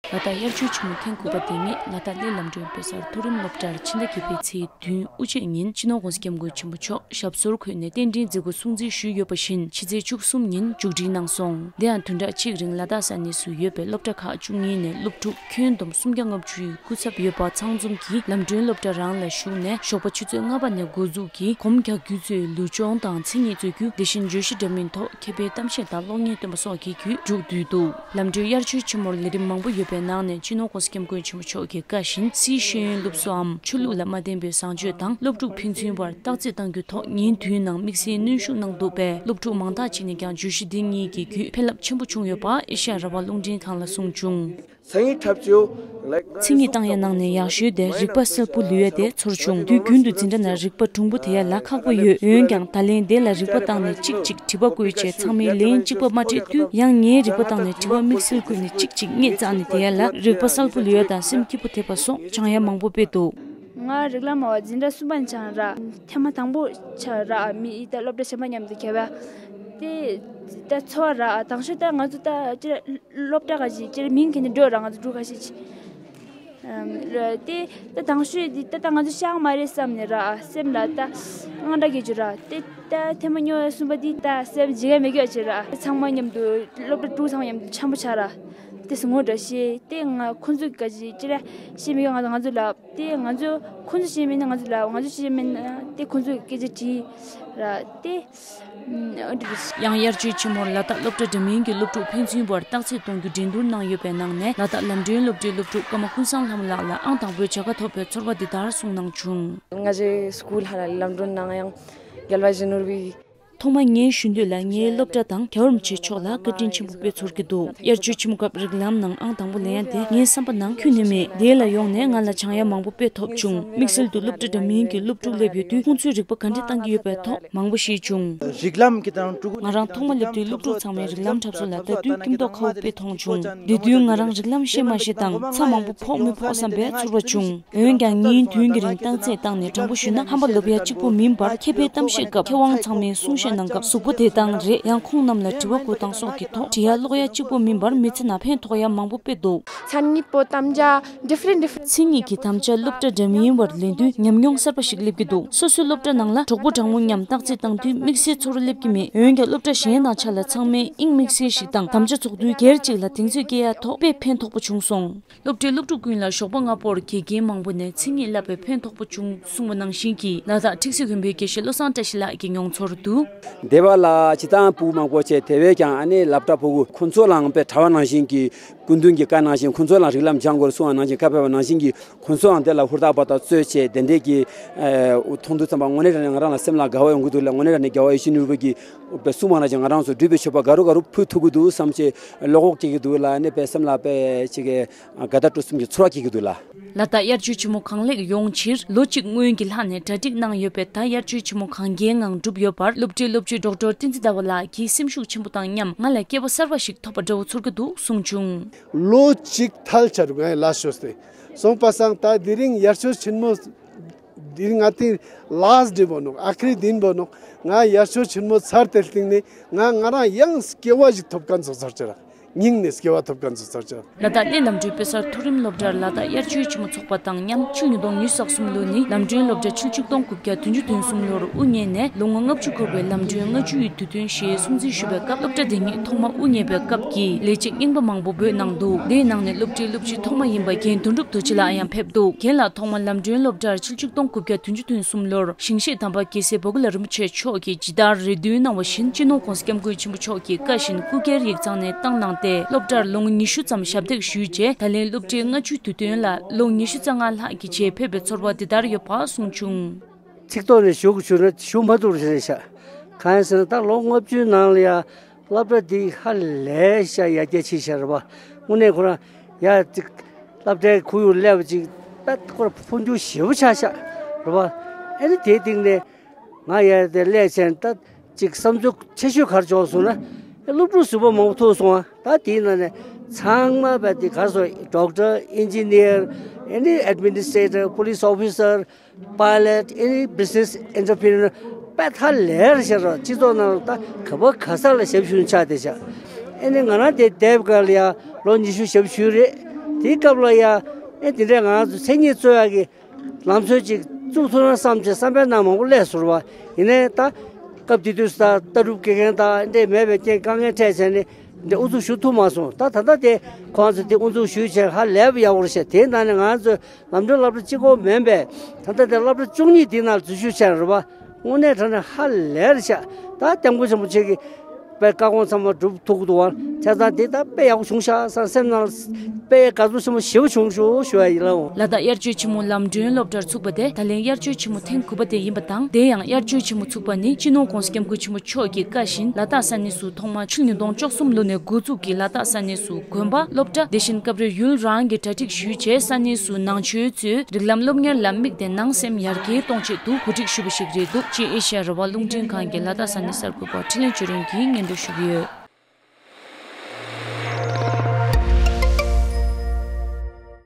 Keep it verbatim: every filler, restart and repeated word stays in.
ལ་དྭགས་དབྱར་ཆོས་ཆེན་མོ་ཐེངས་དགུ་པ་དེ་ཉིད་ལ་དྭགས་གླེ་ལམ་སྒྲོན་དཔེ་གསར་མཐོ་རིམ་སློབ་གྲྭར་ཕྱི་ཟླ་བརྒྱད་པའི་ཚེས་བདུན་དབུ་འབྱེད་ཉིན་སྤྱི་ནོར་༸གོང་ས་༸སྐྱབས་མགོན་ཆེན་པོ་མཆོག་ཞབས་སོར་འཁོད་ནས་རྟེན་འབྲེལ་མཛད་སྒོ་སྲུང་བརྩི་ཞུས་ཡོད་པ་བཞིན་ཕྱི་ཚེས་བཅུ་གསུམ་ཉིན་མཇུག་སྒྲིལ་གནང་སོང་། དེ་ཡང་བདུན་ཕྲག་གཅིག་རིང་ལ་དྭགས་ས་གནས་སུ་ཡོད་པའི་སློབ་གྲྭ་ཁག་བཅུ་གཉིས་ནས་སློབ་ཕྲུག་ཁྱོན་བསྡོམས་སུམ་བརྒྱ་ལྔ་བཅུ་ཡི་སྐུ་ཚབ་ཡོད་པ་ཚང་འཛོམས་ཀྱིས་ལམ་སྒྲོན་སློབ་གྲྭ་རང་ལ་ཞུགས་ནས་ཞོགས་པ་ཆུ་ཚོད་ལྔ་པ་ནས་འགོ་འཛུགས་ཀྱིས་སྒོམ་རྒྱག་རྒྱུ་ཚོས་ལུས་སྦྱོང་དང་མཚན་ཉིད་རྩོད་རྒྱུ། དེ་བཞིན་བརྗོད་གཞི་འདྲ་མིན་ཐོག་ཁེ་ཕན་གཏམ་བཤད་དང་གློག་བརྙན་སྟོན་པ་སོགས་ཀྱི་བརྒྱུད་འགྲོ་བསྡུས་འདུག་ལམ་སྒྲོན་དབྱར་ཆོས་ཆེན་མོར་ལས་རིམ་མང་པོ་ཡོད་པའི་ནང་ནས་སྤྱི་ནོར་༸གོང་ས་༸སྐྱབས་མགོན་ཆེན་པོ་མཆོག་གི་བཀའ་བཞིན་སིའི་ཤེས་ཡོན་སློབ་གསོའམ་ཆོས་ལུགས་ལ་མ་བརྟེན་པའི་བཟང་སྤྱོད་དང་སློབ་ཕྲུག་ཕན་ཚུན་བར་རྟགས་གཅིག་གཏང་རྒྱུ་ཐོག་ཉིན་བདུན་ནང་དམིགས་བསལ་གནོན་ཤུགས་གནང་འདུག་པས། སློབ་ཕྲུག་མང་དག་ཅིག་ནས་ཀྱང་བརྗོད་གཞི་འདི་གཉིས་ཀྱི་བརྒྱུད་ཕན་རླབས་ཆེན་པོ་བྱུང་ཡོད་པ་ཨེ་ཤ་ཡ་རང་དབང་རླུང་འཕྲིན་ཁང་ལ་གསུངས་བྱུང་། མཚན་ཉིད་བཏང་ཡ་ནང་ནས་ཡག་ཤོས་དེ་རིག་པ་གསལ་པོ་ལུས་ཡ་དེ་ཚོར་བྱུང་། དུས་རྒྱུན་དུ་འཛིན་གྲྭ་ནང་རིག་པ་གྲུང་པོ་དེ་ཡ་ལ་ཁག་པོ་ཡོད། འོན་ཀྱང་ད་ལན་དེ་ལ་རིག་པ་བཏང་ནས་གཅིག་གཅིག་དྲི་བ་བཀོད་བྱས་ཚང་མས་ལན་གཅིག་པ་མ་སྤྲད་དུས་ཡང་ངའི་རིག་པ་བཏང་ནས་དྲི་བ་དམིགས་བསལ་བཀོད་ནས་གཅིག་གཅིག་སྙད་བཙགས་ནས་དེ་ཡ་ལ་རིག་པ་གསལ་པོ་ལུས་ཡ་དང་སེམས་སྐྱིད་པོ་ཐེབས་པ་སོགས་སྦྱང་ཡ་མང་པོ་སྤེལ་འདུག་ང་རིགས་ལམ་འཛིན་གྲྭ་གསུམ་པ་ནས་སྦྱངས་ར། ཐེངས་མ་དང་པོ་ཆགས་ར་མི་ཡི་ད་སློབ་གྲྭ་གཞན་པ་མཉམ་དུ་གྱེས་པ། དེ་ད་ཚོར་བ་ར་དང་ཤོས་ད་ང་ཚོ་ད་ཅི་ར་སློབ་གྲྭ་ག་ཅིག་ཅི་ར་མིང་གི་ནི་འགྲོ་ར་ང་ཚོ་འགྲོ་ག་ཤེད་ཅིག་དེ་ད་དང་ཤོས་དེ་ད་ད་ང་ཚོ་ཤག་མ་རེད་བསམ་ནས་ར་སེམས་ལ་ད་དངངས་སྐྲག་སྐྱེ་རྒྱུ་ར། དེ་ད་ཐེངས་མ་སྨྱོ་བའི་གསུམ་པ་དེ་ད་སེམས་ཇི་ག་མེད་ག་ཅིག་ར། ཚང་མ་མཉམ་དུ་སློབ་གྲྭ་དྲུག་ཚང་མ་མཉམ་དུ་འཆམ་པོ་ཆགས་ར། དེ་སུ་ངོ་འདྲ་ཤེས་དེ་ང་ཁོ་ཚོ་ག་ཅིག་ཅི་ར་ཤེས་མེད་ག་ང་ཚོ་ང་ཚོ་ལ། དེ་ང་ཚོ་ཁོང་ཚོ་ཤེས་མེད་ན་ང་ཚོ་ལ་ང་ཚོ་ཤེས་མེད་ན་དེ་ཁོང་ཚོ་སྐད་ཆ་དྲིས་ར་དེ། ཨ་འདྲ་རེད། ཡང་དབྱར་ཆོས་ཆེན་མོར་ལ་དྭགས་སློབ་གྲྭ་འདྲ་མིན་གྱི་སློབ་ཕྲུག་ཕན་ཚུན་བར་རྟགས་གཅིག་གཏོང་རྒྱུ་འགྲན་བསྡུར་གནང་ཡོད་པའི་ནང་ནས་ལ་དྭགས་ལམ་སྒྲོན་སློབ་གྲྭའི་སློབ་ཕྲུག་ཀརྨ་ཀུན་བཟང་ལྷ་མོ་ལགས་ལ་ཨང་དང་པོའི་བྱ་དགའ་ཐོབ་པའི་ཚོར་བ་འདི་ལྟར་གསུངས་གནང་བྱུང་། ང་ཚོའི་སྐུལ་ལ་ལམ་སྒྲོན་ནང་ཡང་རྒྱལ་བ་ཡིད་བཞིན་ནོར་བུའི། ཐོག་མ་ངས་ཞུ་འདོད་ལ་ངའི་སློབ་གྲྭ་དང་རྒྱལ་བ་རིན་པོ་ཆེ་མཆོག་ལ་བཀའ་དྲིན་ཆེན་པོ་དཔེ་ཚོར་གྱི་འདུག་དབྱར་ཆོས་ཆེན་མོ་སྐབས་རིགས་ལམ་ནང་ཨང་དང་པོ་ལེན་ཡ་དེ་ངའི་བསམ་པ་ནང་ཁྱོན་ནས་མེད། དེ་ལ་ཡོང་ནས་ང་ལ་སྦྱང་ཡ་མང་པོ་དཔེ་ཐོབ་བྱུང་། དམིགས་བསལ་དུ་སློབ་གྲྭ་འདྲ་མིན་གྱི་སློབ་ཕྲུག་སླེབས་ཡོད་དུས་ཁོང་ཚོས་རིག་པ་ག་འདྲ་བཏང་གི་ཡོད་པའི་ཐོག་མང་པོ་ཤེས་བྱུང་། རིགས་ལམ་གྱི་དང་ཕྲུ་གུ། ང་རང་ཐོག་མ་སླེབས་དུས་སློབ་ཕྲུག་ཚང་མས་རིགས་ལམ་འཁྲབ་སྟོན་ལ་ལྟ་དུས་སྐྱིད་མདོག་ཁ་པོ་དཔེ་མཐོང་བྱུང་། འདི་དུས་ང་རང་རིགས་ལམ་ཤེས་མ་ཤེས་དང་ཚ་མང་པོ་ཕོག་མི་ཕོག་བསམ་པའི་ཚོར་བ་བྱུང་། འོན་ཀྱང་ཉིན་བདུན་གྱི་རིང་རྟགས་གཅིག་བཏང་ནས་དྲང་པོ་ཞུས་ན་ཧམ་པ་ལོབ་ཡ་གཅིག་པོ་མིན་པར་མཁས་པའི་གཏམ་བཤད་སྐབས་མཁས་དབང་ཚང་མས་གསུང་བཤད་གནང་སྐབས་གཟུགས་པོ་བདེ་ཐང་རེད། ཡང་ཁོང་རྣམས་ལ་དྲི་བ་བཀོད་སྟངས་སོགས་ཀྱི་ཐོག་དྲི་ཡ་ཀློག་ཡ་གཅིག་པོ་མིན་པར་མི་ཚེ་ནང་ཕན་ཐོགས་ཡ་མང་པོ་དཔེ་འདུག་མཚན་ཉིད་པོ་དམ་བཅའ་different different མཚན་ཉིད་ཀྱི་དམ་བཅའ་སློབ་གྲྭ་འདྲ་མིན་བར་ལེན་དུས་ཉམས་མྱོང་གསར་པ་ཞིག་སླེབས་ཀྱི་འདུག་སོ་སོའི་སློབ་གྲྭ་ནང་ལ་གྲོགས་པོ་གྲོགས་མོ་མཉམ་རྟགས་གཅིག་བཏང་དུས་དམིགས་བསལ་ཚོར་སླེབས་ཀྱི་མེད། འོན་ཀྱང་སློབ་གྲྭ་གཞན་དང་ཆ་ལ་ཚང་མས་དབྱིངས་དམིགས་བསལ་ཞིག་དང་དམ་བཅའ་ཚོགས་དུས་སྒེར་གཅིག་ལ་གདེང་ཚོད་སྐྱེ་ཡ་ཐོག་དཔེ་ཕན་ཐོགས་པོ་བྱུང་སོང་། སློབ་གྲྭའི་སློབ་ཕྲུག་ཀུན་ལ་ཞོགས་པ་སྔ་པོར་དགེ་རྒན་མང་པོ་ནས་མཚན་ཉིད་བསླབ་པའི་ཕན་ཐོགས་པོ་བྱུང་གསུངས་པ་ནང་བཞིན་གྱི་ལ་དྭགས་ཁྲིག་སེ་དགོན་པའི་དགེ་བཤེས་བློ་བཟང་བཀྲ་ཤིས་ལགས་ཀྱི་མྱོང་ཚོར་དུ། སྡེ་བ་ལ་སྤྱི་བཏང་ཕྲུ་གུ་མང་པོ་བྱས་དེ་བས་ཀྱང་ཨ་ནེ་སློབ་གྲྭ་ཕྲུ་གུ་ཁོང་ཚོ་ལའང་དཔེ་གྲྭ་པ་ནང་བཞིན་གྱི་སྐུ་མདུན་གྱི་བཀའ་ནང་བཞིན་ཁོང་ཚོ་ལའང་རིགས་ལམ་སྦྱང་དགོས་གསུངས་པ་ནང་བཞིན་བཀའ་ཕེབས་པ་ནང་བཞིན་གྱི་ཁོང་ཚོའང་དེ་ལ་ཧུར་ཐག་པ་དང་རྩོད་བྱས་དེ་འདྲས་ཀྱི་མཐོང་དུས་ཙམ་པ་དངོས་གནས་དྲང་གནས་ང་རང་ལ་སེམས་ལ་དགའ་བ་ཡོང་གི་འདུག་ལ། དངོས་གནས་དྲང་གནས་རྒྱལ་བ་ཡིད་བཞིན་ནོར་བུ་གིས་དཔེ་གསུངས་པ་ནང་བཞིན་ང་རང་ཚོ་འགྲུལ་པའི་མཆོད་པ་དགའ་རབ་དགའ་རབ་ཕུལ་ཐུབ་ཀྱི་འདུག་བསམ་བྱས་བློ་ཁོག་སྐྱེ་གི་འདུག་ལ། ཨ་ནེ་དཔེ་སེམས་ལ་དཔེ་ཅིག་གི་དགའ་དགའ་སྤྲོ་གསུམ་གྱི་ཚོར་བ་སྐྱེ་གི་འདུག་ལ། ལ་དྭགས་དབྱར་ཆོས་ཆེན་མོ་གང་ལེགས་ཡོང་ཕྱིར་ལོ་གཅིག་སྔོན་གྱི་ལྷག་ནས་གྲ་སྒྲིག་གནང་ཡོད་པས། ད་དབྱར་ཆོས་ཆེན་མོ་གང་རྒྱའི་ངང་འགྲུབ་ཡོད་པར་སློབ་གྲྭའི་སློབ་སྤྱི་ཌོག་ཊར་བསྟན་འཛིན་ཟླ་བ་ལགས་ཀྱིས་སེམས་ཤུགས་ཆེན་པོ་དང་མཉམ་ང་ལ་སྐལ་བ་གསར་པ་ཞིག་ཐོབ་པ་འདྲ་བོ་ཚོར་གྱི་འདུག་གསུངས་བྱུང་། ལོ་གཅིག་ཐལ་ཆ་རུ་ང་ཡི་ལ་ཤོར་ཏེ་སོང་པ་སང་ད་དེ་རིང་དབྱར་ཆོས་ཆེན་མོ་འདི་ང་ཏི་ལཱསྟ་ཌེ་བོ་ནོག་ཨ་ཁ་རི་དིན་བོ་ནོག་ང་དབྱར་ཆོས་ཆེན་མོ་ཚར་ཏེ་སྟེང་ནས་ང་ང་རང་ཡང་སྐྱེ་བ་ཞིག་ཐོབ་མཁན་ཚོ་ཚར་ཅི་ར་སྙིང་ནས་སྐྱེ་བ་ཐོབ་མཁན་ཚོ་ཚར་ཅི་ར། ལ་དྭགས་གླེ་ལམ་སྒྲོན་དཔེ་གསར་མཐོ་རིམ་སློབ་གྲྭར་ལ་དྭགས་དབྱར་ཆོས་ཆེན་མོ་ཚོགས་པ་དང་མཉམ་ཕྱི་ལོ་ཉིས་སྟོང་ཉི་ཤུ་རྩ་གསུམ་ལོ་ནི་ལམ་སྒྲོན་སློབ་གྲྭ་ཆིག་སྟོང་དགུ་བརྒྱ་བདུན་ཅུ་དོན་གསུམ་ལོར་དབུ་བརྙེས་ནས་ལོ་ངོ་ལྔ་བཅུ་འཁོར་བའི་ལམ་སྒྲོན་ལྔ་བཅུ་ཡི་དུས་སྟོན་ཞེས་སྲུང་བརྩི་ཞུས་པའི་སྐབས་སློབ་གྲྭ་དེ་ཉིད་ཐོག་མ་དབུ་བརྙེས་པའི་སྐབས་ཀྱི་ལས་བྱེད་རྙིང་པ་མང་པོ་འབོད་གནང་འདུག་དེའི་ནང་ནས་སློབ་གྲྭའི་སློབ་སྤྱི་ཐོག་མ་ཡིན་པ་རྒན་དོན་གྲུབ་རྡོ་རྗེ་ལགས་ཡང་ཕེབས་འདུག་རྒན་ལགས་ཐོག་མ་ལམ་སྒྲོན་སློབ་གྲྭར་ཆིག་སྟོང་དགུ་བརྒྱ་བདུན་ཅུ་དོན་གསུམ་ལོར་ཞིང་གཤེགས་དམ་པ་རྒྱལ་སྲས་འབའ་ཀུ་ལ་རིན་པོ་ཆེ་མཆོག་གིས་ཇི་ལྟར་རེ་འདུན་གནང་བ་བཞིན་སྤྱི་ནོར་༸གོང་ས་༸སྐྱབས་མགོན་ཆེན་པོ་མཆོག་གི་བཀའ་བཞིན་སྐུ་སྒེར་ཡིག་ཚང་ནས་བཏང་གནང་སྟེ་སློབ་གྲྭར་ལོ་ངོ་ཉི་ཤུ་ཙམ་ཞབས་འདེགས་ཞུས་རྗེས་ད་ལན་སློབ་གྲྭའི་ལྔ་བཅུའི་དུས་སྟོན་ལ་ལོ་ཉི་ཤུ་རྩ་ལྔ་ལྷག་གི་རྗེས་ཕེབས་པའི་ཚོར་བ་འདི་ལྟར་ཡོད་པ་གསུངས་བྱུང་། ཚིག་ཐོག་ནས་ཞུ་དགོས་བྱུང་ན་ཞུ་མ་ཐུབ་རེད་ཤག་གང་ཡིན་ཟེར་ན་ད་ལོ་ལྔ་བཅུའི་ནང་ལ་ཡ་སློབ་གྲྭ་འདི་ཧ་ལས་ཤག་ཡར་རྒྱས་ཕྱིན་ཤག་རེད་པ། དངོས་གནས་ཁོ་རང་ཡ་ཅིག་སློབ་གྲྭའི་ཁོར་ཡུག་སླེབས་པ་ཅིག་ད་ཁོ་རང་འཕོ་འགྱུར་ཞེ་པོ་ཆགས་ཤག་རེད་པ། ཨ་ནི་དེའི་སྟེང་ནས་ང་ཡ་དེ་སླེབས་ཚེ་ད་ཅིག་བསམ་ཚུལ་ཆེ་ཤོས་ག་རེ་བྱུང་སོང་ན་སློབ་ཕྲུག་གཟུགས་པོ་མང་པོ་ཐུག་སོང་ཨ། ད་དེའི་ནང་ནས་ཚང་མ་བས་དེ་ག་རེ་ཟེར་ཌོག་ཊར་ཨིན་ཇི་ནི་ཡར་ཨ་ནི་ཨེཌ་མི་ནི་སི་ཊྲེ་ཊར་པོ་ལི་སི་ཨོ་ཕི་སར་པའི་ལེཊ་ཨེ་ནི་བི་ཛི་ནེ་སི་ཨེན་ཊར་པི་རི་ནར་དཔེ་ཐ་ལེར་བྱས་རོགས་སྤྱི་ཚོགས་ནང་ལ་ད་ག་པ་ག་ས་ལ་ཞབས་ཞུ་ཆགས་བསྡད་ཤག་ཨེ་ནི་ང་རང་དེ་འདས་པའི་སྐབས་ལ་ཡ་ལོ་ཉི་ཤུ་ཞབས་ཞུ་རེད། དེའི་སྐབས་ལ་ཡ་ཨེ་དེ་འདྲའི་ང་ཚོ་མཚན་ཉིད་རྩོད་ཡག་གི་ལམ་སྲོལ་ཅིག་བཙུགས་ཐུབ་ན་བསམ་བྱས་བསམ་པའི་གནས་མང་པོ་སླེབས་སོང་བ། ཡིན་ནའི་ད་སྐབས་དེ་དུས་སུ་ད་ལྟ་གྲུབ་དགེ་རྒན་དང་འདྲེས་མེད་པའི་རྐྱེན་དཀའ་ངལ་འཕྲད་བྱས་ནས་འདི་དབུ་འཛུགས་ཞུ་ཐུབ་མ་སོང་། ད་ད་ལྟ་དེ་ཁོང་ཚོ་དེ་དབུ་འཛུགས་ཞུས་བྱས་ཧ་ལས་པ་ཡག་པོ་རེད་ཤག་དེའི་ནང་ནས་ང་ཚོ་ལམ་གྲོན་སློབ་གྲྭ་གཅིག་པོ་མིན་པས། ད་ལྟ་དེ་སློབ་གྲྭ་བཅུ་གཉིས་དེའི་ནང་འཛུལ་ཞུགས་བྱས་རེད་པ། དངོས་གནས་དྲང་གནས་ཧ་ལས་རེད་ཤག་ད་སྐྱབས་མགོན་ཆེན་པོ་མཆོག་གིས་དཔེ་བཀའ་དགོངས་ཚང་མ་སྒྲུབ་ཐུབ་ཀྱི་འདུག་བ། བྱས་ཙང་དེ་ད་དཔེ་ཡག་པོ་བྱུང་ཤག་བསམ་སེམས་ནང་དཔེ་དགའ་ཚོར་ཆེན་པོ་ཞེ་པོ་བྱུང་ཞུ་ཞུ་བ་ཡིན་ལགས། ལ་དྭགས་དབྱར་ཆོས་ཆེན་མོ་ལམ་གྲོན་སློབ་གྲྭར་ཚུགས་པ་དེ་ད་ལན་དབྱར་ཆོས་ཆེན་མོ་ཐེངས་དགུ་པ་དེ་ཡིན་པ་དང་། དེ་ཡང་དབྱར་ཆོས་ཆེན་མོ་ཚུགས་པ་ནི་སྤྱི་ནོར་༧གོང་ས་༧སྐྱབས་མགོན་ཆེན་པོ་མཆོག་གི་བཀའ་བཞིན་ལ་དྭགས་ས་གནས་སུ་ཐོག་མར་ཆུ་ཉིས་སྟོང་བཅུ་གསུམ་ལོ་ནས་འགོ་འཛུགས་ཀྱིས་ལ་དྭགས་ས་གནས་སུ་དགོན་པ། སློབ་གྲྭ། དེ་བཞིན་སྐབས་རེ་ཡུལ་རང་གི་གྲ་སྒྲིག་ཞུས་བྱས་ས་གནས་སུ་ནང་ཆོས་གཙོས་རིགས་ལམ་སློབ་གཉེར་ལ་དམིགས་ཏེ་ནང་སེམས་ཡར་རྒྱས་གཏོང་ཆེད་དུ་གོ་སྒྲིག་ཞུས་པ་ཞིག་རེད་འདུག་ཅེས་ཨེ་ཤ་ཡ་རང་དབང་རླུང་འཕྲིན་ཁང་གི་ལ་དྭགས་ས་གནས་གསར་འགོད་པ་འཕྲིན་ལས་ཆོས་སྒྲོན་གྱིས་སྙན་སྒྲོན་ཞུ་གི་ཡོད།